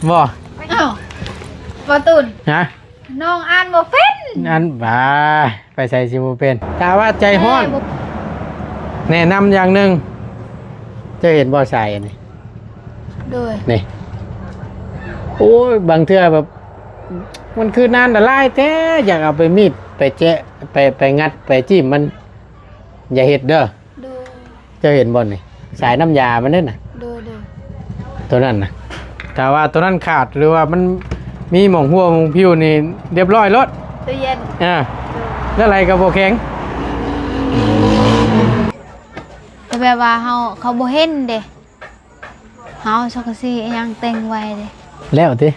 ບໍ່ ອ້າວ ບໍ່ຕຸນ ຮະ ນ້ອງອ່ານບໍ່ເປັນ ອ່ານ ບາ ໄປໃສຊິບໍ່ເປັນ ຖ້າວ່າໃຈຮ້ອນ ແມ່ບໍ່ ແນະນຳຢ່າງໜຶ່ງ ເຈົ້າເຫັນບໍ່ສາຍອັນນີ້ ໂດຍ ນີ້ ໂອ້ຍ ບາງເທື່ອແບບ ມັນຄືນານລະລາຍແທ້ ຢາກເອົາໄປມີດ ໄປແຈະ ໄປ ໄປງັດ ໄປຈິ້ມມັນ ຢ່າເຮັດເດີ ໂດຍ ເຈົ້າເຫັນບໍ່ນີ້ ສາຍນ້ຳຢາມັນເດ້ນະ ໂດຍ ໂດຍ ໂຕນັ້ນນະ ຖ້າວ່າໂຕນັ້ນຂາດ ຫຼືວ່າມັນມີໝ່ອງຮົ່ວໝ່ອງພິວນີ້ ລຽບຮ້ອຍໂລດ ຕູ້ເຢັນ ອ່າ ໂດຍ ແນວໃດກໍບໍ່ແຂງ ແຕ່ແບບວ່າເຮົາ ເຂົາບໍ່ເຫັນເດ້ ເຮົາເອົາສັງກະສີອີ່ຫຍັງເຕັງໄວ້ເດ້ ແລ້ວຕິ.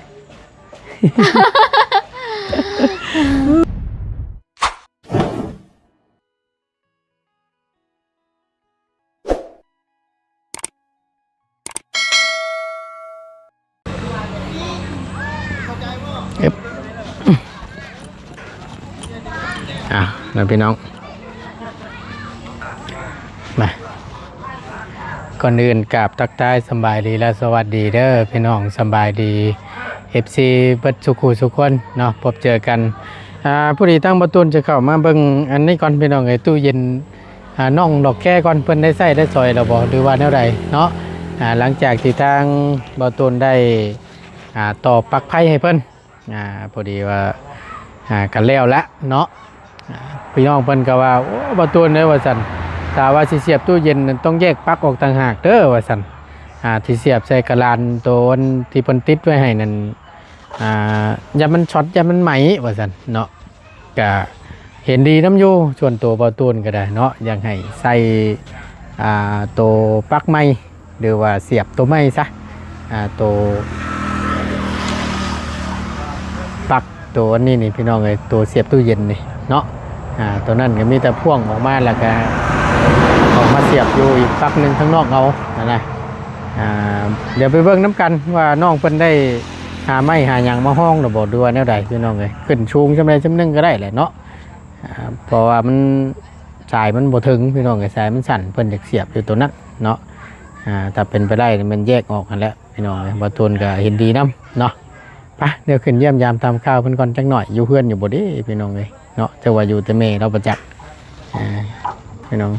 ເອີບ ອ່າ ແລ້ວພີ່ນ້ອງ ມາ ກ່ອນອື່ນກາບທັກທາຍສຳບາຍດີ ແລະ ສະຫວັດດີເດີພີ່ນ້ອງ ສຳບາຍດີ ເອັຟຊີ ເບິດສູ່ຄູ່ສູ່ຄົນເນາະ ພົບເຈີກັນ ອ່າ ພໍດີທາງບ່າວຕູນຈະເຂົ້າມາເບິ່ງອັນນີ້ກ່ອນພີ່ນ້ອງເອີຍ ຕູ້ເຢັນ ອ່າ ນ້ອງດອກແຄກ່ອນ ເພິ່ນໄດ້ໃຊ້ໄດ້ສອຍແລ້ວບໍ່ ຫຼືວ່າແນວໃດເນາະ ອ່າ ຫຼັງຈາກທີ່ທາງບ່າວຕູນໄດ້ ອ່າ ຕໍ່ປັກໄຟໃຫ້ເພິ່ນ ອ່າ ພໍດີວ່າ ອ່າ ກໍແລ້ວລະເນາະ ອ່າ ພີ່ນ້ອງເພິ່ນກໍວ່າ ໂອ້ ບ່າວຕູນເອີຍ ວ່າຊັ້ນ ຖ້າວ່າຊິສຽບຕູ້ເຢັນນັ້ນ ຕ້ອງແຍກປັກອອກຕ່າງຫາກເດີ ວ່າຊັ້ນ ອ່າ ທີ່ສຽບໃສ່ກະລານໂຕອັນທີ່ເພິ່ນຕິດໄວ້ໃຫ້ນັ້ນ ອ່າ ຢ້ານມັນຊັອດ ຢ້ານມັນໄໝ້ ວ່າຊັ້ນເນາະ ກະເຫັນດີນຳຢູ່ ສ່ວນໂຕບ່າວຕູນກໍໄດ້ເນາະ ຢາກໃຫ້ໃສ່ ອ່າ ໂຕປັກໃໝ່ ຫຼືວ່າສຽບໂຕໃໝ່ຊະ ອ່າ ໂຕປັກ ໂຕອັນນີ້ນີ້ພີ່ນ້ອງເອີຍ ໂຕສຽບຕູ້ເຢັນນີ້ເນາະ ອ່າ ໂຕນັ້ນກໍມີແຕ່ພ່ວງອອກມາ ແລ້ວກໍອອກມາສຽບຢູ່ອີກປັກໜຶ່ງທາງນອກເອົາຫັ້ນນະ ອ່າ ດຽວໄປເບິ່ງນຳກັນວ່ານ້ອງເພິ່ນໄດ້ຫາໄມ້ຫາຫຍັງມາຮອງແລ້ວບໍ່ ຫຼືວ່າແນວໃດພີ່ນ້ອງເອີຍ ຂຶ້ນສູງສ່ຳໃດສ່ຳໜຶ່ງກໍໄດ້ແຫຼະເນາະ ອ່າ ເພາະວ່າມັນ ສາຍມັນບໍ່ເຖິງພີ່ນ້ອງເອີຍ ສາຍມັນສັ້ນ ເພິ່ນຢາກສຽບຢູ່ໂຕນັ້ນເນາະ ອ່າ ຖ້າເປັນໄປໄດ້ແມ່ນແຍກອອກຫັ້ນແຫຼະພີ່ນ້ອງເອີຍ ບ່າວຕູນກໍເຫັນດີນຳເນາະ ໄປ ດຽວຂຶ້ນຢ້ຽມຢາມຖາມຂ່າວເພິ່ນກ່ອນຈັກໜ້ອຍ ຢູ່ເຮືອນຢູ່ບໍ່ເດ້ພີ່ນ້ອງເອີຍເນາະ ແຕ່ວ່າຢູ່ແຕ່ແມ່ລາວປະຈັກ ອ່າ ພີ່ນ້ອງ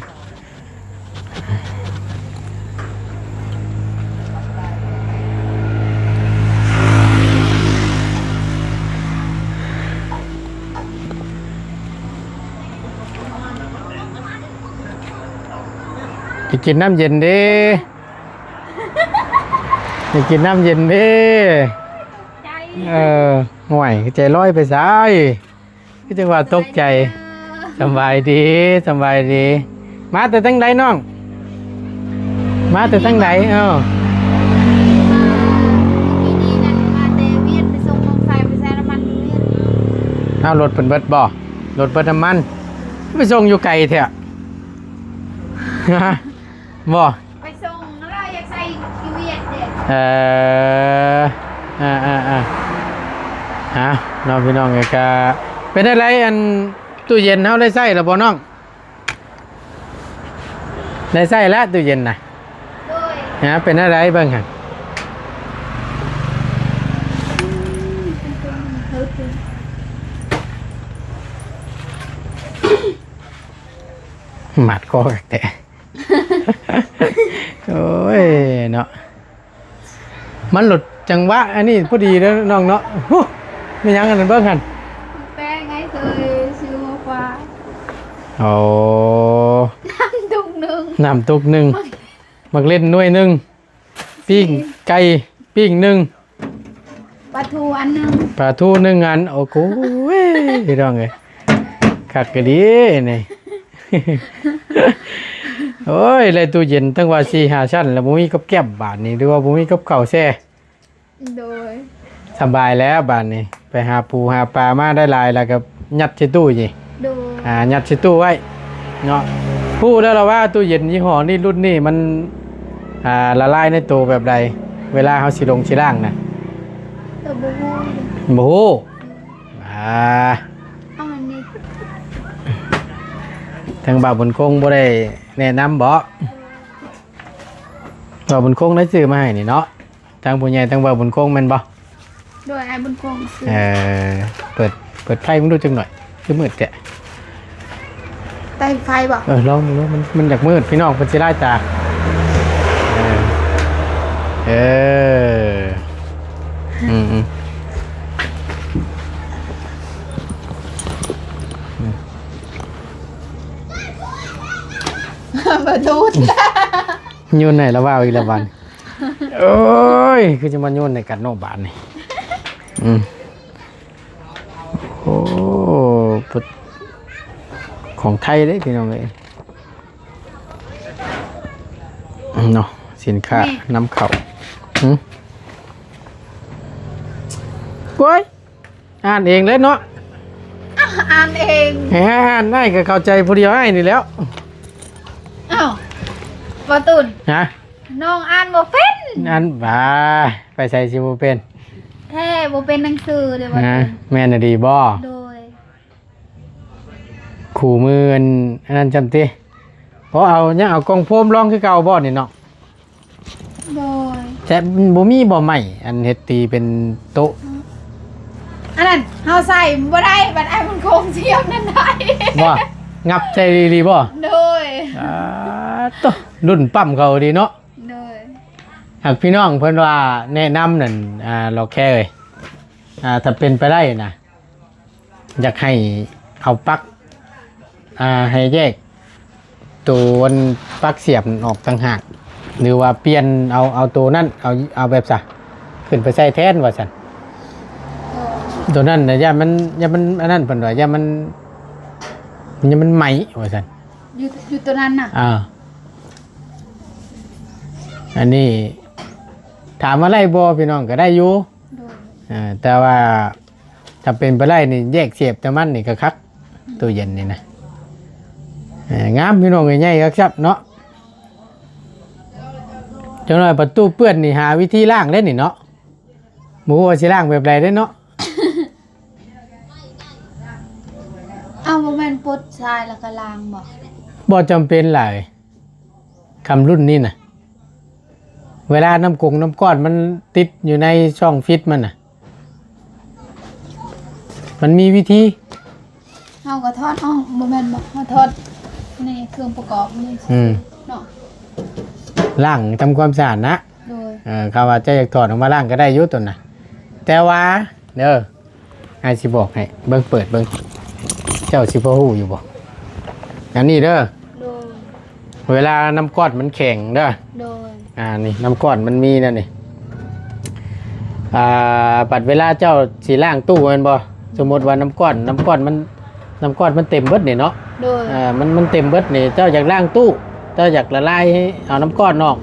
ໄປກິນນ້ຳເຢັນເດ້ ໄປກິນນ້ຳເຢັນເດ້ ໃຈ ເອີ ຫ້ວຍ ໃຈລອຍໄປໃສ? ຄືຈັ່ງວ່າຕົກໃຈ. ສະບາຍດີ ສະບາຍດີ. ມາແຕ່ທາງໃດນ້ອງ? ມາແຕ່ທາງໃດ? ເອີ ມາແຕ່ວຽງ ໄປສົ່ງຂອງໃສ່ ໄປໃສ່ນ້ຳມັນຢູ່ວຽງ. ອ້າວ ລົດເພິ່ນເບິດບໍ່? ລົດເບິດນ້ຳມັນ ໄປສົ່ງຢູ່ໄກແທ້ ບໍ່? ໄປສົ່ງແລ້ວ ຢາກໃສ່ຢູ່ວຽງເດ້. ເອີ ເອີໆໆ ເອົາເນາະ ພີ່ນ້ອງເອີຍ. ກະເປັນຈັ່ງໃດ ອັນ ຕູ້ເຢັນເຮົາໄດ້ໃຊ້ແລ້ວບໍ່ນ້ອງ? ໄດ້ໃຊ້ແລ້ວຕູ້ເຢັນນະ. ໂດຍ. ເປັນຈັ່ງໃດເບິ່ງຫັ້ນ ມັດຄໍຄັກແທ້. ໂອ້ຍເນາະ ມັນຫຼຸດຈັງຫວະອັນນີ້ພໍດີເດີນ້ອງເນາະ. ຫູ ແມ່ນຫຍັງອັນນັ້ນເບິ່ງຫັ້ນ? ແປ້ງໄງ ເຄີຍຊື້ມາຝາກ. ໂອ້ ນ້ຳຕຸກໜຶ່ງ ນ້ຳຕຸກໜຶ່ງ ໝາກເລັ່ນໜ່ວຍໜຶ່ງ ປີ້ງໄກ່ປີ້ງໜຶ່ງ ປາທູອັນໜຶ່ງ ປາທູໜຶ່ງອັນ. ໂອ້ໂຫ ພີ່ນ້ອງເອີຍ ຄັກອີ່ຫຼີນີ້. ໂອ້ຍ ແລະ ຕູ້ເຢັນຕັ້ງວ່າສີ່ຫ້າຊັ້ນ ແລ້ວບໍ່ມີກັບແກ້ມບາດນີ້ ຫຼືວ່າບໍ່ມີກັບເຂົ້າແຊ່. ໂດຍ. ສະບາຍແລ້ວບາດນີ້ ໄປຫາປູຫາປາມາໄດ້ຫຼາຍ ແລ້ວກໍຍັດໃສ່ຕູ້ນີ້. ໂດຍ. ອ່າ ຍັດໃສ່ຕູ້ໄວ້ເນາະ. ຮູ້ແລ້ວລະວ່າຕູ້ເຢັນຍີ່ຫໍ້ນີ້ ລຸ້ນນີ້ມັນ ອ່າ ລະລາຍໃນໂຕແບບໃດ ເວລາເຮົາຊິລົງຊິລ້າງນະ? ກໍບໍ່ຮູ້. ບໍ່ຮູ້. ອ່າ ເອົາອັນນີ້ ທາງບ່າວບຸນຄົງບໍ່ໄດ້ແນະນຳບໍ? ບ່າວບຸນຄົງໄດ້ຊື້ມາໃຫ້ນີ້ເນາະ. ທາງຜູ້ໃຫຍ່ ທາງບ່າວບຸນຄົງແມ່ນບໍ່? ໂດຍ ອ້າຍບຸນຄົງຊື່. ເອີ ເປີດ ເປີດໄຟເບິ່ງດູຈັກໜ້ອຍ ຄືມືດແທ້. ໄດ້ໄຟບໍ່? ເອີ ລອງເບິ່ງດູ ມັນ ມັນຢາກມືດ ພີ່ນ້ອງ ເພິ່ນຊິລາຍຕາ. ເອີ ເອີ ອືມໆ ປະຕູ ໂຍນໃຫ້ລະວ່າວອີກແລ້ວບັດ. ໂອ້ຍ ຄືຈະມາໂຍນໃຫ້ກັນເນາະບາດນີ້. ອືມ ໂອ້ ຂອງໄທເດ້ພີ່ນ້ອງເອີຍເນາະ ສິນຄ້າ ນີ້ ນຳເຂົ້າ. ຫຶ ໂອ້ຍ ອ່ານເອງເລີຍເນາະ. ອ່ານເອງ ໃຫ້ອ້າຍອ່ານ ອ້າຍກໍເຂົ້າໃຈຜູ້ດຽວອ້າຍນີ້ແຫຼ້ວ. ອ້າວ ບໍ່ຕຸນ ຮະ? ນ້ອງອ່ານບໍ່ເປັນ. ອ່ານ ບ້າ ໄປໃສຊິບໍ່ເປັນ ແທ້ບໍ່ເປັນໜັງສືເດ້ບໍ່. ນະ ແມ່ນອີ່ຫຼີບໍ່? ໂດຍ ຄູ່ມືອັນ ອັນນັ້ນຊ່ຳຕິ. ເພາະເອົາ ຍັງເອົາກ່ອງໂຟມລອງຄືເກົ່າບໍ່ນີ້ເນາະ? ໂດຍ ແຕ່ບໍ່ມີບໍ່ໄມ້ ອັນເຮັດຕີເປັນໂຕະ. ອັນນັ້ນເຮົາໃສ່ບໍ່ໄດ້ ບັດອ້າຍມັນໂຄງສຽບນັ້ນໄດ້. ບໍ່ ຫງັບໃສ່ອີ່ຫຼີບໍ່? ໂດຍ ອ່າ ໂຕ ລຸ້ນປ້ຳເຂົາດີເນາະ. ໂດຍ ຫາກພີ່ນ້ອງເພິ່ນວ່າແນະນຳນັ້ນ ອ່າ ຫຼໍ່ແຄເອີຍ ອ່າ ຖ້າເປັນໄປໄດ້ນະ ຢາກໃຫ້ເອົາປັກ ອ່າ ໃຫ້ແຍກໂຕອັນປັກສຽບອອກຕ່າງຫາກ ຫຼືວ່າປ່ຽນເອົາ ເອົາໂຕນັ້ນ ເອົາ ເອົາແບບຊະ ຂຶ້ນໄປໃສ່ແທນວ່າຊັ້ນ. ໂຕນັ້ນນະ ຢ້ານມັນ ຢ້ານມັນອັນນັ້ນ ເພິ່ນວ່າຢ້ານມັນ ຢ້ານມັນໄໝ້ວ່າຊັ້ນ ຢູ່ ຢູ່ໂຕນັ້ນນະ. ອ່າ ອັນນີ້ຖາມວ່າໄດ້ບໍ່ ພີ່ນ້ອງ ກໍໄດ້ຢູ່. ໂດຍ ເອີ ແຕ່ວ່າຖ້າເປັນໄປໄດ້ນີ້ ແຍກສຽບແຕ່ມັນນີ້ກໍຄັກ. ອືມ ຕູ້ເຢັນນີ້ນະ ເອີ ງາມ ພີ່ນ້ອງເອີຍ ໃຫຍ່ຄັກຊັບເນາະ. ຈັກໜ້ອຍປະຕູເປື້ອນນີ້ ຫາວິທີລ້າງເດ້ນີ້ເນາະ. ບໍ່ຮູ້ວ່າຊິລ້າງແບບໃດເດ້ເນາະ. ເອົ້າ ບໍ່ແມ່ນປົດຊາຍແລ້ວກໍລ້າງບໍ່? ບໍ່ຈຳເປັນຫຼາຍ ຄຳລຸ້ນນີ້ນະ. ເວລານ້ຳກົງນ້ຳກ້ອນມັນຕິດຢູ່ໃນຊ່ອງຟິດມັນນະ ມັນມີວິທີ. ເຮົາກໍຖອດອອກ ບໍ່ແມ່ນບໍ່? ເຮົາຖອດໃນເຄື່ອງປະກອບນີ້ ອືມ ເນາະ ລ້າງທຳຄວາມສະອາດນະ. ໂດຍ ເອີ ຄຳວ່າເຈົ້າຢາກຖອດອອກມາລ້າງກໍໄດ້ຢູ່ຕົນນະ ແຕ່ວ່າເດີ ອ້າຍຊິບອກໃຫ້ ເບິ່ງ ເປີດເບິ່ງ ເຈົ້າຊິພໍຮູ້ຢູ່ບໍ່? ອັນນີ້ເດີ ໂດຍ ເວລານ້ຳກ້ອນມັນແຂງເດີ ໂດຍ ອ່າ ນີ້ ນ້ຳກ້ອນມັນມີແນວນີ້ ອ່າ ບັດເວລາເຈົ້າຊິລ້າງຕູ້ແມ່ນບໍ່? ສົມມຸດວ່ານ້ຳກ້ອນ ນ້ຳກ້ອນມັນ ນ້ຳກ້ອນມັນເຕັມເບິດນີ້ເນາະ ໂດຍ ເອີ ມັນ ມັນເຕັມເບິດນີ້ ເຈົ້າຢາກລ້າງຕູ້ ເຈົ້າຢາກລະລາຍ ເອົານ້ຳກ້ອນອອກ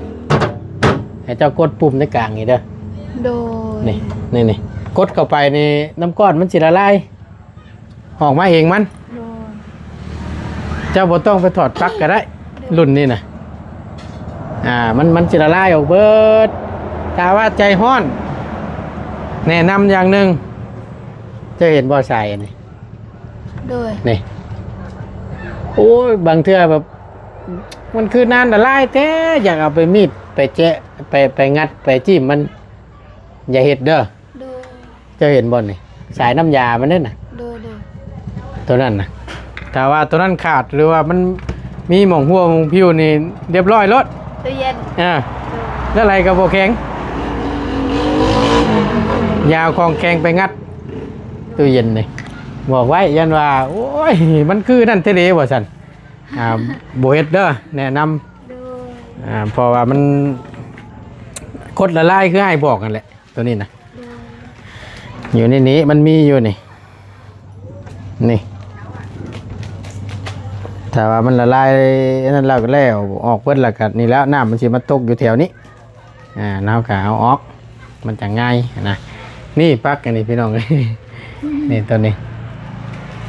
ໃຫ້ເຈົ້າກົດປຸ່ມໃນກາງນີ້ເດີ ໂດຍ ນີ້ ນີ້ ນີ້ ກົດເຂົ້າໄປນີ້ ນ້ຳກ້ອນມັນຊິລະລາຍອອກມາເອງມັນ ໂດຍ ເຈົ້າບໍ່ຕ້ອງໄປຖອດປັກກໍໄດ້ ໂດຍ ລຸ້ນນີ້ນະ ອ່າ ມັນ ມັນຊິລະລາຍອອກເບິດ. ຖ້າວ່າໃຈຮ້ອນ ແນະນຳຢ່າງໜຶ່ງ ເຈົ້າເຫັນບໍ່ ສາຍອັນນີ້ ໂດຍ ນີ້ ໂອ້ຍ ບາງເທື່ອແບບ ມັນຄືນານລະລາຍແທ້ ຢາກເອົາໄປມີດ ໄປແຈະ ໄປ ໄປງັດ ໄປຈີ້ມມັນ ຢ່າເຮັດເດີ ໂດຍ ເຈົ້າເຫັນບໍ່ນີ້ ສາຍນ້ຳຢາມັນເດ້ນະ ໂດຍ ໂດຍ ໂຕນັ້ນນະ ຖ້າວ່າໂຕນັ້ນຂາດ ຫຼືວ່າມັນມີໝ່ອງຮົ່ວໝ່ອງພິວນີ້ ຮຽບຮ້ອຍໂລດ ຕູ້ເຢັນ ອ່າ ໂດຍ ແລ້ວໄຫຼກໍບໍ່ແຂງ ຢ່າເອົາຂອງແຂງໄປງັດ ຕູ້ເຢັນນີ້ ບອກໄວ້ ຢ້ານວ່າ ໂອ້ຍ ມັນຄືນັ້ນແທ້ເດ ວ່າຊັ້ນ ອ່າ ບໍ່ເຮັດເດີ ແນະນຳ ໂດຍ ອ່າ ເພາະວ່າມັນກົດລະລາຍ ຄືອ້າຍບອກຫັ້ນແຫຼະ ໂຕນີ້ນະ ໂດຍ ຢູ່ໃນນີ້ ມັນມີຢູ່ນີ້ ນີ້ ຖ້າວ່າມັນລະລາຍອັນນັ້ນແລ້ວ ກໍແລ້ວ ອອກເບິດແລ້ວ ກໍນີ້ແຫຼະ ນ້ຳມັນຊິມາຕົກຢູ່ແຖວນີ້ ອ່າ ເຮົາກໍເອົາອອກ ມັນຈະງ່າຍນະ. ນີ້ປັກອັນນີ້ພີ່ນ້ອງເອີຍ ນີ້ຕົວນີ້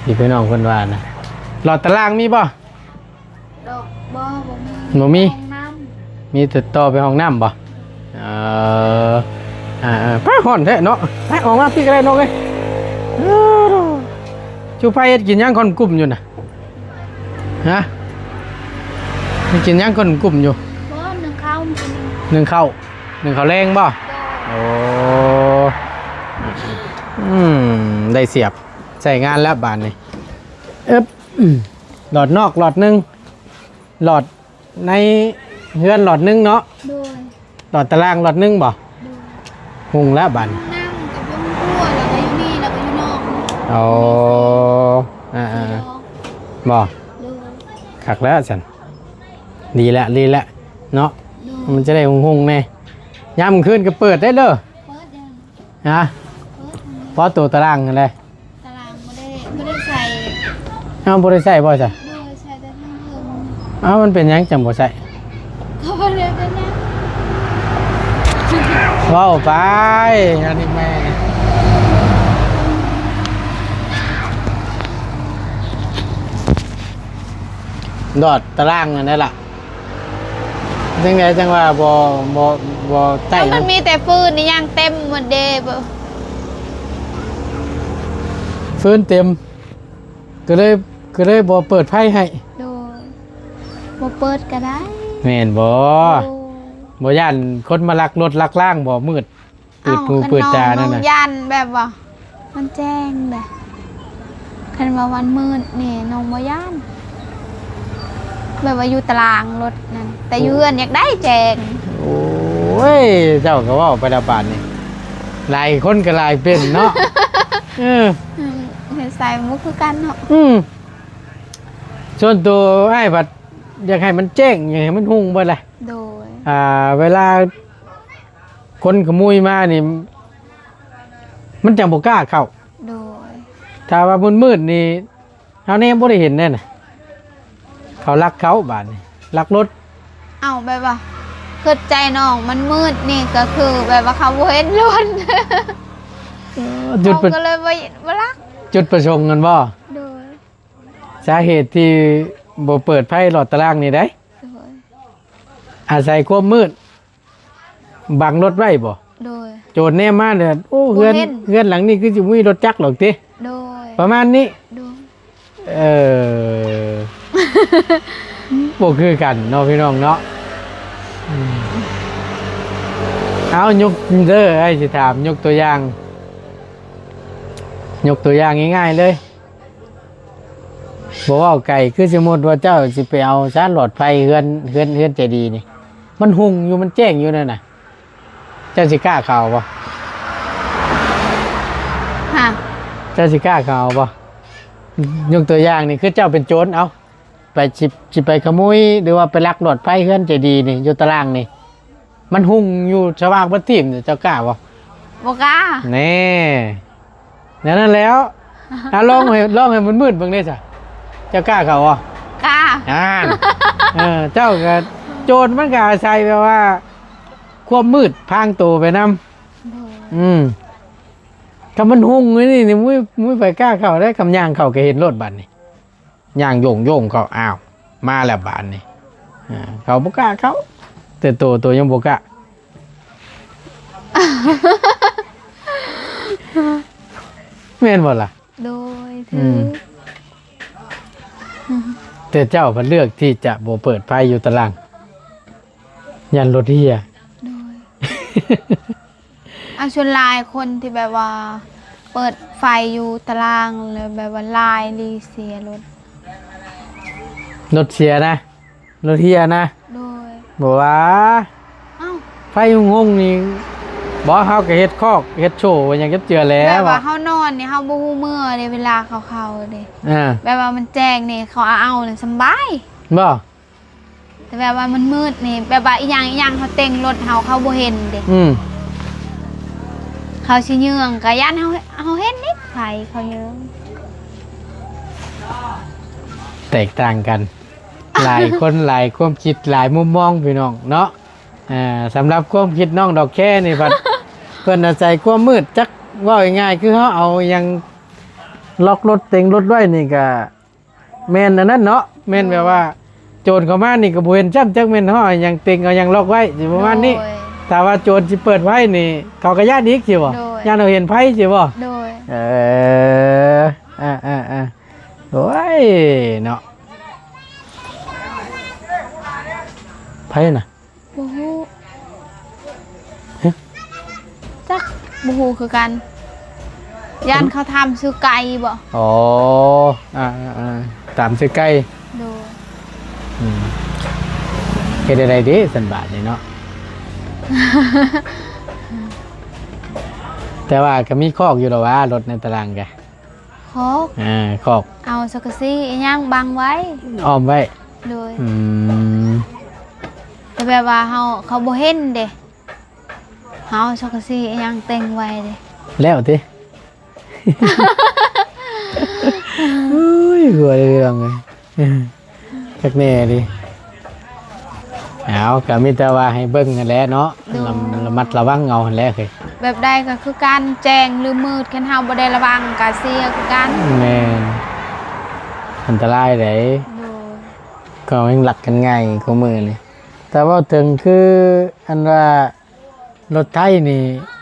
ທີ່ພີ່ນ້ອງເພິ່ນວ່ານະ. ຫຼອດຕາລ່າງມີບໍ່? ດອກ ບໍ່ ບໍ່ມີ ບໍ່ມີ ຫ້ອງນ້ຳ ມີແຕ່ຕໍ່ໄປຫ້ອງນ້ຳບໍ່? ເອີ ອ່າໆ ປາ ຮ້ອນແທ້ເນາະ ໄປ ອອກມາພີ້ກໍໄດ້ນ້ອງເອີຍ. ເອີ ຈູໄປເຮັດກິນຫຍັງຄົນກຸ່ມຢູ່ນະ? ຮະ ໄປກິນຫຍັງຄົນກຸ່ມຢູ່? ບໍ່ ໜຶ້ງເຂົ້າ ໜຶ້ງເຂົ້າ ໜຶ້ງເຂົ້າແລງບໍ່? ໂດຍ ໂອ້ ອືມ ໄດ້ສຽບໃຊ້ງານແລ້ວບາດນີ້. ເອີບ ອືມ ຫຼອດນອກຫຼອດໜຶ່ງ ຫຼອດໃນເຮືອນຫຼອດໜຶ່ງເນາະ. ໂດຍ. ຫຼອດຕາລ່າງຫຼອດໜຶ່ງບໍ່? ໂດຍ. ຮຸ່ງແລ້ວບາດນີ້. ນັ່ງກັບຢູ່ຄົວ ແລ້ວກໍຢູ່ນີ້ ແລ້ວກໍຢູ່ນອກ. ໂອ້ ອ່າໆ ບໍ່? ໂດຍ. ຄັກແລ້ວຊັ້ນ ດີແລ້ວ ດີແລ້ວເນາະ. ໂດຍ. ມັນຈະໄດ້ຮຸ່ງໆແດ່ ຍາມກາງຄືນກໍເປີດໄດ້ເດີ. ເປີດແລ້ວ. ຮະ? ເປີດແລ້ວ. ເພາະໂຕຕາລ່າງຫັ້ນແຫຼະ. ຕາລ່າງບໍ່ໄດ້ ບໍ່ໄດ້ໃສ່. ເອົ້າ ບໍ່ໄດ້ໃສ່ບໍ່ຊະ? ໂດຍ ໃສ່ແຕ່ທາງເທິງ. ເອົ້າ ມັນເປັນຫຍັງຈັ່ງບໍ່ໃສ່? ກໍບໍ່ໄດ້ເປັນຫຍັງ. ເວົ້າໄປ ອັນນີ້ແມ່ ຫຼອດຕາລ່າງນັ້ນແຫຼະ. ຈັ່ງໃດຈັ່ງວ່າບໍ່ ບໍ່ ບໍ່ໃຊ້ ມັນມີແຕ່ຟືນນີ້ ຫຍັງເຕັມໝົດເດ້. ຟືນເຕັມ ກໍເລີຍ ກໍເລີຍບໍ່ເປີດໄຟໃຫ້. ໂດຍ. ບໍ່ເປີດກໍໄດ້. ແມ່ນບໍ່? ໂດຍ. ບໍ່ຢ້ານຄົນມາລັກລົດລັກລາງບໍ່? ມືດ ເປີດຫູເປີດຕານັ້ນນະ. ຢ້ານແບບວ່າມັນແຈ້ງເດ້. ຄັນວ່າມັນມືດນີ້ນ້ອງບໍ່ຢ້ານ ແບບວ່າຢູ່ຕາລ່າງລົດນັ້ນ ແຕ່ຢູ່ເຮືອນຢາກໄດ້ແຈ້ງ. ໂອ້ຍ ເຈົ້າກໍເວົ້າໄປລະບາດນີ້ ຫຼາຍຄົນກໍຫຼາຍເປັນເນາະ. ເອີ ອືມ ນິໄສບໍ່ຄືກັນເນາະ. ອືມ ສ່ວນໂຕອ້າຍພັດຢາກໃຫ້ມັນແຈ້ງ ຢາກໃຫ້ມັນຮຸ່ງເບິດແຫຼະ. ໂດຍ. ອ່າ ເວລາ ຄົນຂະໂມຍມານີ້ ມັນຈັ່ງບໍ່ກ້າເຂົ້າ. ໂດຍ. ຖ້າວ່າມືດໆນີ້ ເຮົາແນມບໍ່ໄດ້ເຫັນແນ່ນະ ເຂົາລັກເຂົ້າບາດນີ້ ລັກລົດ. ເອົ້າ ແບບວ່າ ຄຶດໃຈນ້ອງ ມັນມືດນີ້ກໍຄືແບບວ່າເຂົາບໍ່ເຫັນລົດ. ເອີ ຈຸດປະ ເຂົາກໍເລີຍບໍ່ ບໍ່ລັກ. ຈຸດປະສົງນັ້ນບໍ່? ໂດຍ. ສາເຫດທີ່ບໍ່ເປີດໄຟຫຼອດຕາລ່າງນີ້ໄດ໋. ໂດຍ. ອາໄສຄວາມມືດ ບັງລົດໄວ້ບໍ່? ໂດຍ. ໂຈນແນມມາແລ້ວ ໂອ້ ເຮືອນ ບໍ່ເຫັນ ເຮືອນຫຼັງນີ້ຄືຊິບໍ່ມີລົດຈັກດອກຕິ? ໂດຍ. ປະມານນີ້. ໂດຍ. ເອີ ບໍ່ຄືກັນເນາະ ພີ່ນ້ອງເນາະ. ອືມ ເອົາ ຍົກເດີ ອ້າຍຊິຖາມ ຍົກຕົວຢ່າງ ຍົກຕົວຢ່າງງ່າຍໆເລີຍ ບໍ່ເວົ້າໄກ ຄືສົມມຸດວ່າເຈົ້າຊິໄປເອົາສາຫຼອດໄຟເຮືອນ ເຮືອນ ເຮືອນເຈດີນີ້ ມັນຮຸ່ງຢູ່ ມັນແຈ້ງຢູ່ນັ້ນນະ ເຈົ້າຊິກ້າເຂົ້າເອົາບໍ່? ຮະ? ເຈົ້າຊິກ້າເຂົ້າເອົາບໍ່? ຍົກຕົວຢ່າງນີ້ ຄືເຈົ້າເປັນໂຈນ ເອົາ ໄປ ຊິ ຊິໄປຂະໂມຍ ຫຼືວ່າໄປລັກຫຼອດໄຟເຮືອນເຈດີນີ້ ຢູ່ຕາລ່າງນີ້ ມັນຮຸ່ງຢູ່ສະຫວ່າງເບິດທີບ ເຈົ້າກ້າບໍ່? ບໍ່ກ້າ. ແນ່ ແນວນັ້ນແຫຼ້ວ. ອາ ລອງໃຫ້ ລອງໃຫ້ມັນມືດເບິ່ງເດ້ຊະ ເຈົ້າກ້າເຂົ້າບໍ່? ກ້າ. ອ່າ ເອີ ເຈົ້າກໍ ໂຈນມັນກໍອາໄສແບບວ່າຄວາມມືດພາງໂຕໄປນຳ. ໂດຍ. ອືມ ຄັນມັນຮຸ່ງຢູ່ນີ້ ນີ້ ບໍ່ມີ ບໍ່ມີໃຜກ້າເຂົ້າເດ້ ຄຳຍ່າງເຂົ້າກໍເຫັນໂລດບາດນີ້. ຍ່າງໂຢງໆເຂົ້າ ອ້າວ ມາແລ້ວບາດນີ້ ເຂົາບໍ່ກ້າເຂົ້າ ແຕ່ໂຕ ໂຕຍັງບໍ່ກ້າ ແມ່ນບໍ່ລະ? ໂດຍ ອືມ ຖືກ. ແຕ່ເຈົ້າພັດເລືອກທີ່ຈະບໍ່ເປີດໄຟຢູ່ຕາລ່າງ ຢ້ານລົດເຮຍ. ໂດຍ. ອາ ສ່ວນຫຼາຍຄົນທີ່ແບບວ່າເປີດໄຟຢູ່ຕາລ່າງ ແລ້ວແບບວ່າລາຍລີເສຍລົດ ລົດເສຍນະ ລົດເຮຍນະ. ໂດຍ. ບໍ່ວ່າ ເອົ້າ ໄຟຮຸ່ງໆນີ້ ບໍ່ ເຮົາກໍເຮັດຄອກເຮັດໂຊຫຍັງຈັກເທື່ອແລ້ວ ແບບວ່າເຮົານອນນີ້ ເຮົາບໍ່ຮູ້ເມື່ອເດ້ ເວລາເຂົາເຂົ້າເດ້. ອ່າ ແບບວ່າມັນແຈ້ງນີ້ ເຂົາເອົານີ້ສຳບາຍ ບໍ່? ແຕ່ແບບວ່າມັນມືດນີ້ ແບບວ່າອີ່ຫຍັງອີ່ຫຍັງເຂົາເຕັງລົດເຮົາ ເຂົາບໍ່ເຫັນເດ້. ອືມ ເຂົາຊິເຍືອງ ກໍຢ້ານເຮົາ ເຮົາເຫັນນີ້ ໄຟເຂົາເຍືອງ. ແຕກຕ່າງກັນ ຫຼາຍຄົນຫຼາຍຄວາມຄິດ ຫຼາຍມຸມມອງ ພີ່ນ້ອງເນາະ. ອ່າ ສຳລັບຄວາມຄິດນ້ອງດອກແຄນີ້ພັດ ເພິ່ນອາໄສຄວາມມືດ ຈັກເວົ້າງ່າຍໆ ຄືເຮົາເອົາຫຍັງລັອກລົດ ເຕັງລົດໄວ້ນີ້ກະ ແມ່ນອັນນັ້ນເນາະ ແມ່ນແບບວ່າ ໂຈນເຂົ້າມານີ້ກໍບໍ່ເຫັນຊ້ຳ ຈັກແມ່ນເຮົາເອົາຫຍັງເຕັງ ເອົາຫຍັງລັອກໄວ້ ຊິປະມານນີ້. ໂດຍ. ຖ້າວ່າໂຈນຊິເປີດໄຟນີ້ ເຂົາກໍຢ້ານອີກ ຊິບໍ່? ໂດຍ. ຢ້ານເຮົາເຫັນໄຟ ຊິບໍ່? ໂດຍ. ເອີ ອາໆໆ ໂອ້ຍ ເນາະ ໃຜນະ? ບໍ່ຮູ້. ຮະ? ຈັກ ບໍ່ຮູ້ຄືກັນ. ຢ້ານເຂົາຖາມຊື່ໄກ່ບໍ? ອໍ ອາໆ ຕາມຊື່ໄກ່. ໂດຍ. ອືມ ເຮັດແນວໃດເດຊັ້ນບາດນີ້ເນາະ? ແຕ່ວ່າກໍມີຄອກຢູ່ດອກຫວາ ລົດໃນຕະລາງກະ ຄອກ ອາ ຄອກ ເອົາສັງກະສີອີ່ຫຍັງບັງໄວ້ ອ້ອມໄວ້. ໂດຍ. ອືມ ແຕ່ແບບວ່າເຮົາ ເຂົາບໍ່ເຫັນເດ້ ເຮົາເອົາສັງກະສີອີ່ຫຍັງເຕັງໄວ້ເດ້. ແລ້ວຕິ? ໂອ້ຍ ຫົວເລື່ອງເອີຍ ຄັກແນ່ເດ. ເອົາ ກໍມີແຕ່ວ່າໃຫ້ເບິ່ງຫັ້ນແຫຼະເນາະ. ໂດຍ. ລະ ລະມັດລະວັງເອົາຫັ້ນແຫຼະເຮີ້ຍ. ແບບໃດກໍຄືກັນ ແຈ້ງຫຼືມືດ ຄັນເຮົາບໍ່ໄດ້ລະວັງກໍເສຍຄືກັນ. ແມ່ນ ອັນຕະລາຍເດ້. ໂດຍ. ເຂົາແຮ່ງລັກກັນງ່າຍກວ່າມື້ນີ້. ແຕ່ເວົ້າເຖິງຄືອັນວ່າ ລົດໄຖນີ້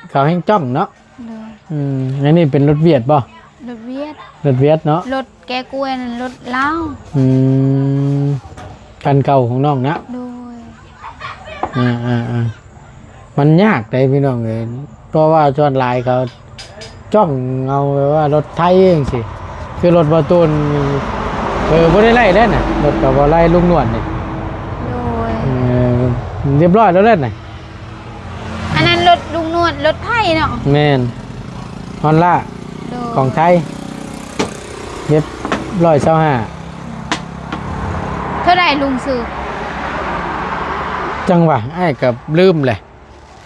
ເຂົາແຮ່ງຈ້ອງເນາະ. ໂດຍ. ອືມ ອັນນີ້ເປັນລົດຫວຽດບໍ່? ລົດຫວຽດ. ລົດຫວຽດເນາະ. ລົດແກະກ້ວຍນັ້ນລົດລາວ. ອືມ ຄັນເກົ່າຂອງນ້ອງນະ. ໂດຍ. ອ່າໆໆ ມັນຍາກເດ້ພີ່ນ້ອງເອີຍ ເພາະວ່າສ່ວນຫຼາຍເຂົາຈ້ອງເອົາແບບວ່າລົດໄຖຈັ່ງຊີ້ ຄືລົດບໍ່ຕູນ ເອີ ບໍ່ໄດ້ໄລ່ແລ້ວນະ ລົດກໍບໍ່ໄລ່ ລຸງນວນນີ້. ໂດຍ. ເອີ ຮຽບຮ້ອຍແລ້ວແຫຼະນະ. ອັນນັ້ນລົດລຸງນວນ ລົດໄຖເນາະ. ແມ່ນ ຮອນລາ. ໂດຍ. ຂອງໄທ ເຮັບຮ້ອຍຊາວຫ້າ. ເທົ່າໃດລຸງຊື້? ຈັ່ງຫວະ ອ້າຍກໍລືມແຫຼະ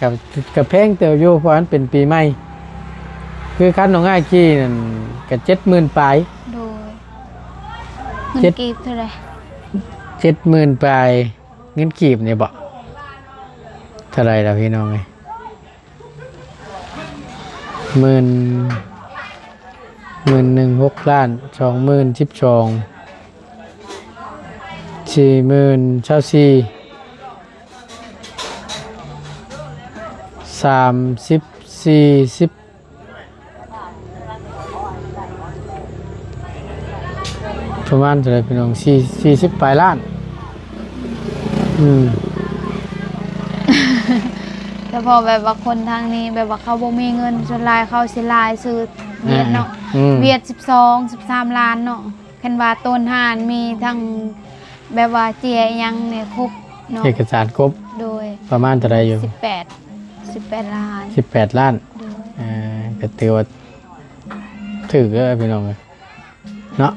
ກໍ ກໍແພງເຕີບຢູ່ ເພາະມັນເປັນປີໃໝ່ ຄືຄັນຂອງອ້າຍຂີ່ນັ້ນກໍເຈັດໝື່ນປາຍ. ໂດຍ. ເງິນ ເຈັດ ກີບເທົ່າໃດ? ເຈັດໝື່ນປາຍ. ເງິນກີບນີ້ບໍ? ເທົ່າໃດລະພີ່ນ້ອງເອີຍ? ໝື່ນ ໝື່ນໜຶ່ງ ຫົກລ້ານ ສອງໝື່ນ ສິບສອງ ສີ່ໝື່ນ ຊາວສີ່ ສາມສິບ ສີ່ສິບ ປະມານເທົ່າໃດພີ່ນ້ອງ? ສີ່ ສີ່ສິບປາຍລ້ານ. ອືມ ສະເພາະແບບວ່າຄົນທາງນີ້ ແບບວ່າເຂົາບໍ່ມີເງິນ ສ່ວນຫຼາຍເຂົາຊິລາຍຊື້ຫວຽດເນາະ. ອືມ ຫວຽດສິບສອງ ສິບສາມລ້ານເນາະ. ຄັນວ່າໂຕນຮ້ານມີທັງແບບວ່າເຈ້ຍອີ່ຫຍັງນີ້ຄົບເນາະ ເອກະສານຄົບ. ໂດຍ. ປະມານເທົ່າໃດຢູ່? ສິບແປດ ສິບແປດລ້ານ. ສິບແປດລ້ານ. ໂດຍ. ເອີ ກໍຖືວ່າຖືກເດີພີ່ນ້ອງເອີຍເນາະ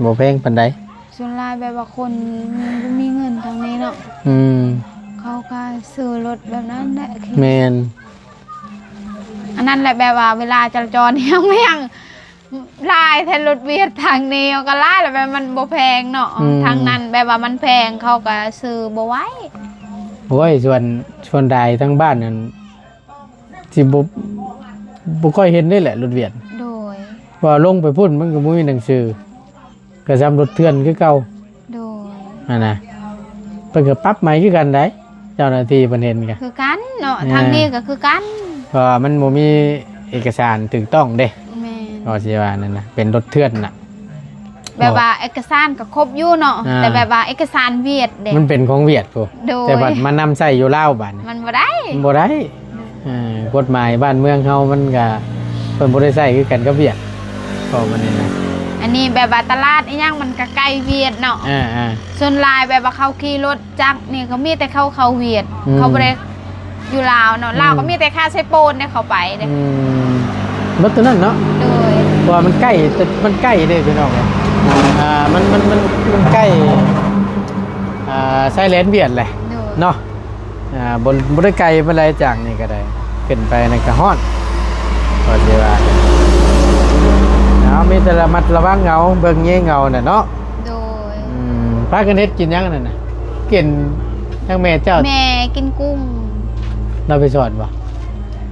ບໍ່ແພງປານໃດ. ສ່ວນຫຼາຍແບບວ່າຄົນບໍ່ມີເງິນທາງນີ້ເນາະ. ອືມ ເຂົາກໍຊື້ລົດແບບນັ້ນແຫຼະ. ແມ່ນ. ອັນນັ້ນແຫຼະ ແບບວ່າເວລາຈະລາຈອນຫຍັງ ຫຼາຍແທ້ລົດຫວຽດທາງນີ້ ເຮົາກໍຫຼາຍແລ້ວ ແບບມັນບໍ່ແພງເນາະ. ອືມ ທາງນັ້ນແບບວ່າມັນແພງ ເຂົາກໍຊື້ບໍ່ໄຫວ. ໂອ້ຍ ສ່ວນ ສ່ວນຫຼາຍທາງບ້ານນັ້ນຊິບໍ່ ບໍ່ຄ່ອຍເຫັນເດ້ແຫຼະລົດຫວຽດ. ໂດຍ. ເພາະວ່າລົງໄປພຸ້ນມັນກໍບໍ່ມີໜັງສື ກໍຊ່ຳລົດເຖື່ອນຄືເກົ່າ. ໂດຍ. ຫັ້ນນະ ເພິ່ນກໍປັບໃໝຄືກັນໄດ໋ ເຈົ້າໜ້າທີ່ເພິ່ນເຫັນກະ ຄືກັນເນາະ. ເອີ ທາງນີ້ກໍຄືກັນ ເພາະວ່າມັນບໍ່ມີເອກະສານຖືກຕ້ອງເດ້. ແມ່ນ. ກໍຊິວ່ານັ້ນນະ ເປັນລົດເຖື່ອນນະ ແບບວ່າເອກະສານກໍຄົບຢູ່ເນາະ. ອ່າ ແຕ່ແບບວ່າເອກະສານຫວຽດເດ້ ມັນເປັນຂອງຫວຽດພຸ້ນ. ໂດຍ. ແຕ່ບັດມານຳໃຊ້ຢູ່ລາວບາດນີ້ ມັນບໍ່ໄດ້ ມັນບໍ່ໄດ້. ເອີ ກົດໝາຍບ້ານເມືອງເຮົາມັນກະ ເພິ່ນບໍ່ໄດ້ໃຊ້ຄືກັນກັບຫວຽດ ເພາະມັນນີ້ນະ. ອັນນີ້ແບບວ່າຕະຫຼາດອີ່ຫຍັງມັນກະໃກ້ຫວຽດເນາະ. ອ່າໆ ສ່ວນຫຼາຍແບບວ່າເຂົາຂີ່ລົດຈັກນີ້ ເຂົາມີແຕ່ເຂົາເຂົ້າຫວຽດ. ອືມ ເຂົາບໍ່ໄດ້ຢູ່ລາວເນາະ. ອືມ ລາວກໍມີແຕ່ຄາເຊໂປນໄດ້ເຂົ້າໄປເດ້. ອືມ ເບິດຕົວນັ້ນເນາະ. ໂດຍ. ເພາະວ່າມັນໃກ້ ມັນໃກ້ເດ້ພີ່ນ້ອງເອີຍ. ອ່າ ມັນ ມັນ ມັນ ມັນໃກ້ ອ່າ ຊາຍແດນຫວຽດແຫຼະ. ໂດຍ. ເນາະ. ອ່າ ບໍ່ ບໍ່ໄດ້ໄກປານໃດຈາກນີ້ກໍໄດ້ ຂຶ້ນໄປນັ້ນກໍຮອດ ກໍຊິວ່າ. ເອົາ ມີແຕ່ລະມັດລະວັງເອົາ ເບິ່ງແຍງເອົານະເນາະ. ໂດຍ. ອືມ ພາກັນເຮັດກິນຫຍັງນັ້ນນະ? ກິນຫຍັງແມ່ເຈົ້າ? ແມ່ກິນກຸ້ງ. ລາວໄປສອນບໍ່?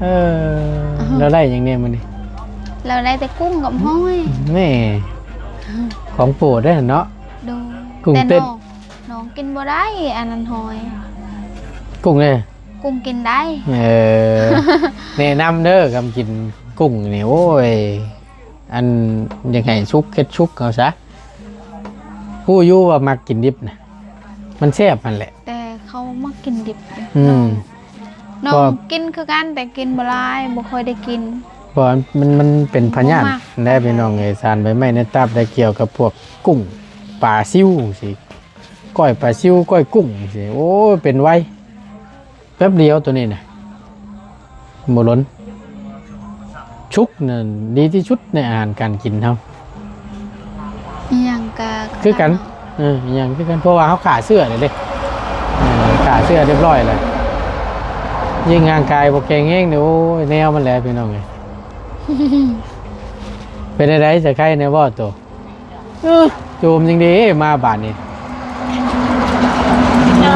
ເອີ ອືຮຶ ລາວໄດ້ຫຍັງແດ່ມື້ນີ້? ລາວໄດ້ແຕ່ກຸ້ງກັບຫອຍ. ແມ່ ຂອງໂປດເດ້ເນາະ. ໂດຍ. ກຸ້ງເຕັ້ນ. ແຕ່ນ້ອງ ນ້ອງກິນບໍ່ໄດ້ ອັນນັ້ນຫອຍ. ກຸ້ງເດ້? ກຸ້ງກິນໄດ້. ເອີ ແນະນຳເດີ ຄຳກິນກຸ້ງນີ້ ໂອ້ຍ ອັນ ຢາກໃຫ້ສຸກເຮັດສຸກເອົາຊະ. ຮູ້ຢູ່ວ່າມັກກິນດິບນະ ມັນແຊບຫັ້ນແຫຼະ. ແຕ່ເຂົາມັກກິນດິບຢູ່. ອືມ ນ້ອງ ນ້ອງກິນຄືກັນ ແຕ່ກິນບໍ່ຫຼາຍ ບໍ່ຄ່ອຍໄດ້ກິນ ເພາະວ່າມັນ ມັນເປັນພະຍາດ ບໍ່ມັກ ແດ່ພີ່ນ້ອງເອີຍ. ສານໃບໄມ້ໃນຕັບໄດ້ກ່ຽວກັບພວກກຸ້ງ ປາຊິວຊີ້ ກ້ອຍປາຊິວ ກ້ອຍກຸ້ງຊີ້ ໂອ້ຍ ເປັນໄວ ແປັບດຽວໂຕນີ້ນະ ບໍ່ດົນ ຊຸກນັ້ນດີທີ່ສຸດໃນອາຫານການກິນເຮົາ. ອີ່ຫຍັງກະຄືກັນ ເອີ ອີ່ຫຍັງຄືກັນ ເພາະວ່າເຮົາຂ້າເຊື້ອແລ້ວເດ້ ເອີ ຂ້າເຊື້ອຮຽບຮ້ອຍແລ້ວ ຍິ່ງຮ່າງກາຍບໍ່ແຂງແຮງນີ້ ໂອ້ຍ ແນວມັນແຫຼະພີ່ນ້ອງເອີຍ. ເປັນຈັ່ງໃດ ສະໄຄແນວບໍ່ໂຕ? ເອີ ໂຈມຈັ່ງເດ້ມາບາດນີ້ ເອີ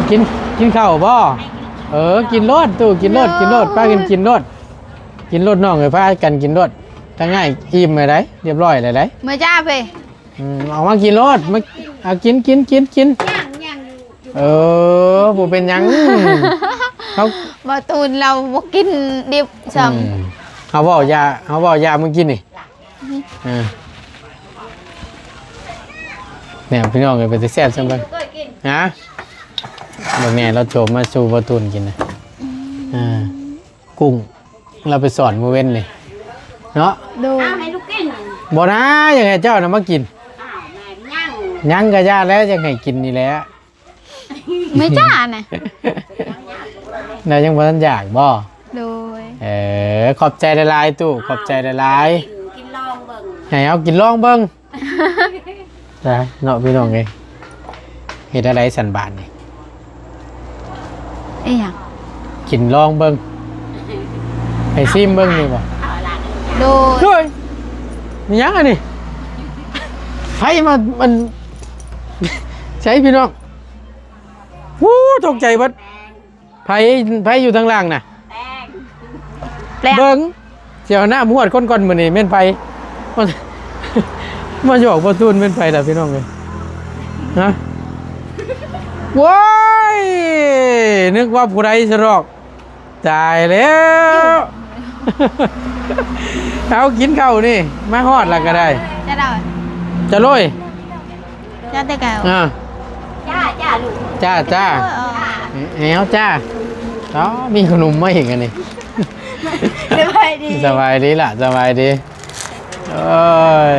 ກິນ ກິນເຂົ້າບໍ່? ເອີ ກິນໂລດຕູ້ ກິນໂລດ ກິນໂລດ ພາກັນກິນໂລດ ກິນໂລດນ້ອງເອີຍ ພາກັນກິນໂລດ ທາງອ້າຍອີ່ມແລ້ວໃດ ຮຽບຮ້ອຍແລ້ວໃດ ເມືອຈ້າເພ ອືມ ເອົາມາກິນໂລດ ມາ ເອົາກິນ ກິນ ກິນ ກິນ ເອີ ບໍ່ເປັນຫຍັງ ເຮົາ ບໍ່ຕູນລາວບໍ່ກິນດິບຊ້ຳ ອືມ ເຮົາເວົ້າຢ່າ ເຮົາເວົ້າຢ່າມື້ກີ້ນີ້ ເອີ ແນ່ພີ່ນ້ອງເອີຍ ເປັນຕາແຊບຊັ້ນເບິ່ງ ຮະ ເບິ່ງແນ່ ລາວໂຈມມາສູ່ບໍ່ຕູນກິນນະ ອືມ ເອີ ກຸ້ງ ລາວໄປສອນມື້ເວັນນີ້ເນາະ ໂດຍ ອ້າວ ໃຫ້ລູກກິນ ບໍ່ນາ ຢາກໃຫ້ເຈົ້ານະມາກິນ ອ້າວ ແມ່ນຍັງ ຍັງກະຢ່າແລ້ວ ຢາກໃຫ້ກິນນີ້ແຫຼະ ແມ່ຈ້ານະ ລາວຍັງບໍ່ທັນຢາກບໍ່? ໂດຍ ເອີ ຂອບໃຈຫຼາຍໆ ຕູ້ ຂອບໃຈຫຼາຍໆ ກິນ ກິນລອງເບິ່ງ ໃຫ້ເຮົາກິນລອງເບິ່ງ ຈ້າເນາະພີ່ນ້ອງເອີຍ ເຮັດແນວໃດຊັ້ນບາດນີ້ ອີ່ຫຍັງ ກິນລອງເບິ່ງ ໃຫ້ຊີມເບິ່ງນີ້ບໍ່? ໂດຍ ໂດຍ ມີຫຍັງອັນນີ້ ໃຜມາ ມັນ ໃສພີ່ນ້ອງ ໂອ້ ຕົກໃຈເບິດ ໃຜ ໃຜຢູ່ທາງຫຼັງນະ ແປ້ງ ແປ້ງ ເບິ່ງ ຊິເອົານ້ຳຫວດຄົນກ່ອນມື້ນີ້ແມ່ນໃຜ ມາ ມາຢອກປະຕູນແມ່ນໃຜລະພີ່ນ້ອງເອີຍ ຮະ ໂອ້ຍ ນຶກວ່າຜູ້ໃດຊະດອກ ຕາຍແລ້ວ ເອົາກິນເຂົ້ານີ້ ມາຮອດລະກະໄດ້ ຈະໂລຍ ຈ້າແຕ່ເກົ່າ ອ່າ ຈ້າ ຈ້າລູກ ຈ້າ ຈ້າ ເອີ ເອີ ແອວ ຈ້າ ອໍ ມີຂະໜົມມາອີກອັນນີ້ ສະບາຍດີ ສະບາຍດີລະ ສະບາຍດີ ໂອ້ຍ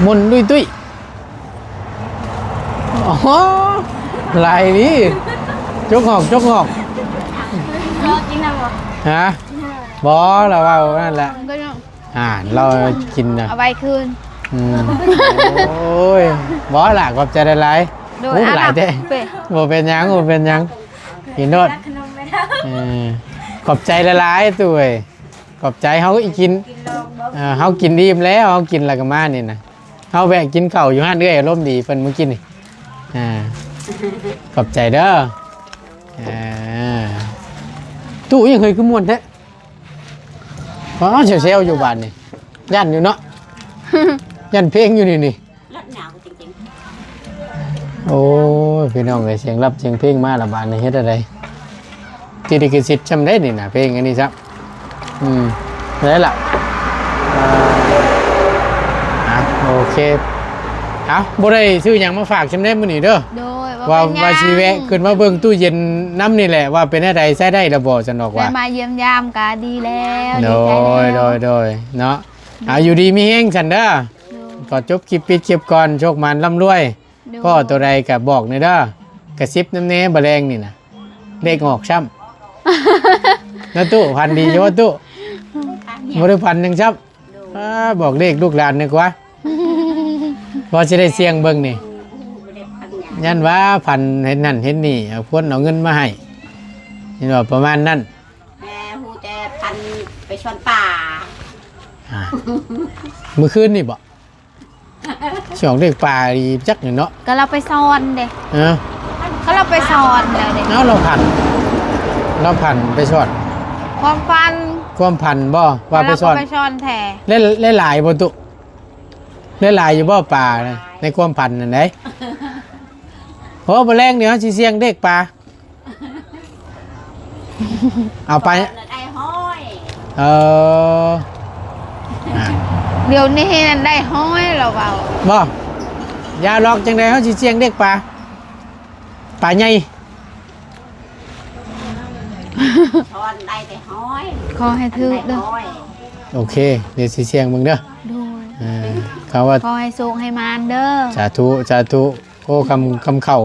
ມົນຕຸ້ຍຕຸ້ຍ ໂອ້ໂຫ ຫຼາຍດີ ຈົກຫອກ ຈົກຫອກ ຮະ ບໍ່ ລາວເວົ້ານັ້ນແຫຼະ ອ່າ ລາວກິນນະ ເອົາໄວ້ຄືນ ອືມ ໂອ້ຍ ບໍ່ລະ ຂອບໃຈຫຼາຍໆ ໂດຍ ໂອ້ ຫຼາຍແທ້ ບໍ່ເປັນຫຍັງ ບໍ່ເປັນຫຍັງ ກິນໂລດ ເອີ ຂອບໃຈຫຼາຍໆ ຕູ້ເອີຍ ຂອບໃຈ ເຮົາກິນ ເອີ ເຮົາກິນອີ່ມແລ້ວ ເຮົາກິນແລ້ວກະມານີ້ນະ ເຮົາແວະກິນເຂົ້າຢູ່ຮ້ານເອື້ອຍອາລົມດີເພິ່ນມື້ກີ້ນີ້ ອ່າ ຂອບໃຈເດີ ອ່າ ຕູ້ ອີ່ຫຍັງເຮີຍ ຄືມ່ວນແທ້ ອໍ ແຊວໆ ຢູ່ບາດນີ້ ຢ້ານຢູ່ເນາະ ຢ້ານເພງຢູ່ນີ້ນີ້ ລັດໜາວຈິງໆ ໂອ້ຍ ພີ່ນ້ອງເອີຍ ສຽງລັບສຽງເພງມາລະບາດນີ້ ເຮັດແນວໃດ ຕິດລິຂະສິດຊ່ຳໃດນີ້ນະ ເພງອັນນີ້ຊະ ອືມ ໄດ້ລະ ອ່າ ໂອເຄ ເອົ້າ ບໍ່ໄດ້ຊື້ຫຍັງມາຝາກຊ່ຳໃດມື້ນີ້ເດີ ໂດຍ ວ່າ ວ່າຊິແວະຂຶ້ນມາເບິ່ງຕູ້ເຢັນນຳນີ້ແຫຼະ ວ່າເປັນແນວໃດ ໃຊ້ໄດ້ລະບໍ່ ຊັ້ນດອກວ່າ ໄດ້ມາຢ້ຽມຢາມກະດີແລ້ວ ໂດຍ ດີໃຈແລ້ວ ໂດຍ ໂດຍ ເນາະ ເອົາ ຢູ່ດີມີແຮງຊັ້ນເດີ ໂດຍ ຂໍຈົບຄລິບ ປິດຄລິບກ່ອນ ໂຊກໝານລ່ຳລວຍ ໂດຍ ພໍ້ໂຕໃດກະບອກແດ່ເດີ ກະຊິບນຳແດ່ ບາແລງນີ້ນະ ເລກອອກຊ້ຳ ນະຕູ້ ຝັນດີຢູ່ບໍ່ຕູ້ ຝັນ ບໍ່ໄດ້ຝັນຫຍັງຊ້ຳ ໂດຍ ອ່າ ບອກເລກລູກຫຼານດີກວ່າ ພໍຊິໄດ້ສ່ຽງເບິ່ງນີ້ ບໍ່ໄດ້ຝັນຫຍັງ ຢ້ານວ່າຝັນເຫັນນັ້ນເຫັນນີ້ ເອົາຄົນເອົາເງິນມາໃຫ້ ເຫັນບໍ່ ປະມານນັ້ນ ແຕ່ຮູ້ແຕ່ຝັນໄປຊ່ອນປາ ອ່າ ມື້ຄືນນີ້ບໍ? ຊິອອກເລກປາອີ່ຫຍັງຈັກນີ້ເນາະ ກະລາວໄປສອນເດ້ ຮະ ກະລາວໄປສອນແລ້ວເດ້ ເອົາ ລາວຝັນ ລາວຝັນໄປສອນ ຄວາມຝັນ ຄວາມຝັນບໍ ວ່າໄປສອນ ລາວໄປສອນແທ້ ໄດ້ ໄດ້ຫຼາຍບໍ່ຕຸ ໄດ້ຫຼາຍຢູ່ບໍ່ປາ ໃນຄວາມຝັນນັ້ນເດ້ ໂອ້ ມື້ແລງນີ້ເຮົາຊິສ່ຽງເລກປາ ເອົາໄປ ໄດ້ຮ້ອຍ ເອີ ອ່າ ດຽວນີ້ນັ້ນໄດ້ຮ້ອຍລາວເວົ້າ ບໍ່ ຢ່າຫຼອກ ຈັ່ງໃດເຮົາຊິສ່ຽງເລກປາ ປາໃຫຍ່ ຊ້ອນໄດ້ແຕ່ຮ້ອຍ ຂໍໃຫ້ຖືກເດີ້ ຮ້ອຍ ໂອເຄ ດຽວຊິສ່ຽງເບິ່ງເດີ້ ໂດຍ ເອີ ເຂົາວ່າ ຂໍໃຫ້ໂຊກໃຫ້ໝານເດີ້ ສາທຸ ສາທຸ ໂອ້ ຄຳ ຄຳເຂົ້າ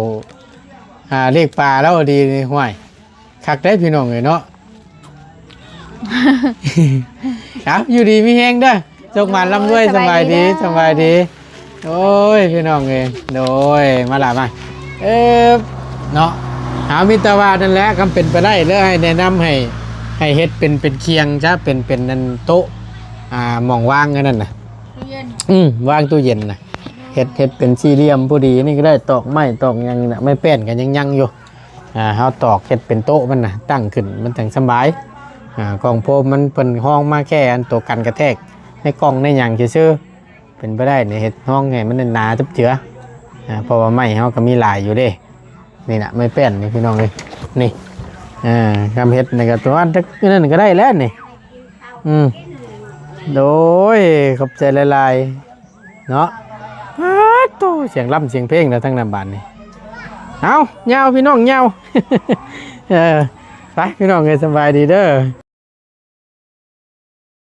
ອ່າ ເລກປ່າແລ້ວດີນີ້ ຫ້ວຍ ຄັກເດ້ພີ່ນ້ອງເອີຍເນາະ ເອົາ ຢູ່ດີມີແຮງເດີ້ ໂຊກໝານລ່ຳລວຍ ສະບາຍດີ ສະບາຍດີ ໂອ້ຍ ພີ່ນ້ອງເອີຍ ໂດຍ ມາລະມາ ເອີ ເນາະ ເອົາ ມີແຕ່ວ່ານັ້ນແຫຼະ ຄຳເປັນໄປໄດ້ ເລີຍໃຫ້ແນະນຳໃຫ້ ໃຫ້ເຮັດເປັນ ເປັນຄຽງຊະ ເປັນ ເປັນອັນໂຕະ ອ່າ ໝ່ອງວາງອັນນັ້ນນະ ຕູ້ເຢັນ ອືມ ວາງຕູ້ເຢັນນະ ເຮັດ ເຮັດເປັນສີ່ຫຼ່ຽມພໍດີ ນີ້ກໍໄດ້ ຕອກໄມ້ຕອກຫຍັງນີ້ນະ ໄມ້ແປ້ນກໍຍັງຍັງຢູ່ ອ່າ ເຮົາຕອກເຮັດເປັນໂຕະມັນນະ ຕັ້ງຂຶ້ນມັນຈັ່ງສະບາຍ ອ່າ ກອງໂຟມມັນ ເພິ່ນຮອງມາແຄ່ອັນໂຕກັນກະແທກ ໃນກ່ອງໃນຫຍັງຊື່ໆ ເປັນໄປໄດ້ນີ້ ເຮັດຮອງໃຫ້ມັນໜາໆ ເຈື່ອ ອ່າ ເພາະວ່າໄມ້ເຮົາກໍມີຫຼາຍຢູ່ເດ້ ນີ້ນະ ໄມ້ແປ້ນນີ້ພີ່ນ້ອງເອີຍ ນີ້ ອ່າ ຄຳເຮັດນີ້ກໍປະມານຈັກນັ້ນກໍໄດ້ແລ້ວນີ້ ອືມ ໂດຍ ຂອບໃຈຫຼາຍໆ ເນາະ ປາດໂທ້ ສຽງລ່ຳສຽງເພງແລ້ວທັງນັ້ນບາດນີ້ ເອົ້າ ຍາວພີ່ນ້ອງ ຍາວ ເອີ ໄປພີ່ນ້ອງເອີຍ ສະບາຍດີເດີ້.